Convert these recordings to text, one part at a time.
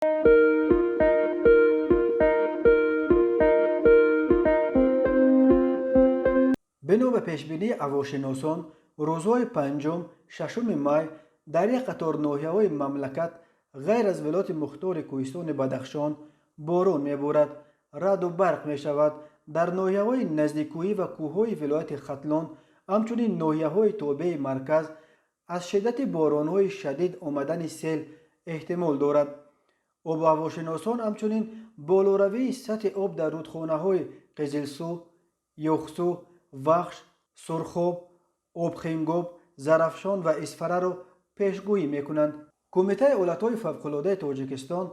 Бино ба пешбинии ҳавошиносон, рӯзҳои панҷум, шашуми май дар як қатор ноҳияҳои мамлакат, ғайр аз вилояти мухтори Кӯҳистони Бадахшон, борон меборад, раъду барқ мешавад. Дар ноҳияҳои наздиккӯҳӣ ва кӯҳҳои вилояти Хатлон, ҳамчунин ноҳияҳои тобеи марказ аз шиддати боронҳои шадид омадани сел эҳтимол дорад. Обуҳавошиносон ҳамчунин болоравии сатҳи об дар рудхонаҳои Қизилсу, Ёхсу, Вахш, Сурхоб, Обхингоб, Зарафшон ва Исфараро пешгӯӣ мекунанд. Кумитаи ҳолатҳои фавқулодаи Тоҷикистон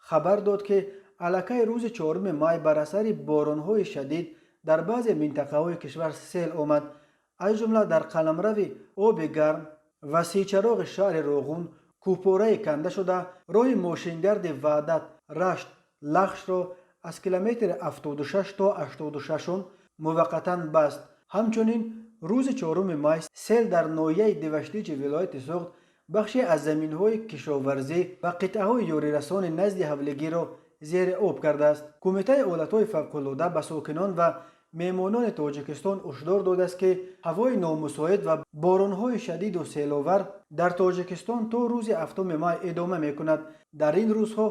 хабар дод, ки аллакай рӯзи 4 май бар асари боронҳои шадид дар баъзе минтақаҳои кишвар сел омад. Аз ҷумла дар қаламрави Оби Гарм ва Сичароғи шаҳри Роғун кӯҳпорае канда шуда, роҳи мошингарди Ваҳдат, Рашт, Лахшро аз километри 76 то 86-ум муваққатан баст. Ҳамчунин рӯзи 4 май сел дар ноҳияи Деваштичи вилояти Суғд бахше аз заминҳои кишоварзӣ ва қитъаҳои ёрирасони назди ҳавлигиро зери об кардааст. Кумитаи ҳолатҳои фавқулода ба сокинон ва меҳмонони Тоҷикистон ҳушдор додааст, ки ҳавои номусоид ва боронҳои шадиду селовар дар Тоҷикистон то рӯзи 7 май идома мекунад. Дар ин рӯзҳо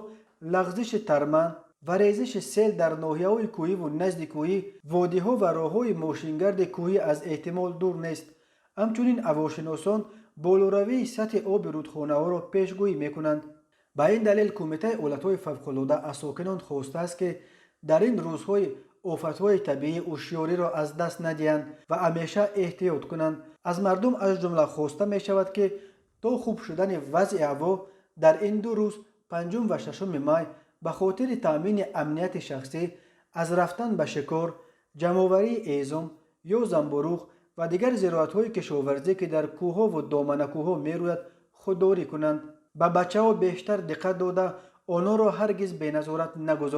лағзиши тарман ва резиши сел дар ноҳияҳои кӯҳиву назди кӯҳӣ, водиҳо ва роҳҳои мошингарди кӯҳӣ аз эҳтимол дур нест. Ҳамчунин ҳавошиносон болоравии сатҳи оби рудхонаҳоро пешгӯӣ мекунанд. Ба ин далел Кумитаи ҳолатҳои фавқулода аз сокинон хостааст, ки дар ин рӯзҳои офатҳои табиӣ ҳушёриро аз даст надиҳанд ва ҳамеша эҳтиёт кунанд. Аз мардум аз ҷумла хоста мешавад, ки то хуб шудани вазъи ҳаво дар ин ду рӯз, панҷум ва шашуми май, ба хотири таъмини амнияти шахсӣ аз рафтан ба шикор, ҷамъоварии ҳезум ё замбуруғ ва дигар зироатҳои кишоварзӣ, ки дар кӯҳову доманакӯҳҳо мерӯяд, худдорӣ кунанд. Ба бачаҳо бештар диққат дода, онҳоро ҳаргиз беназорат нагузоранд.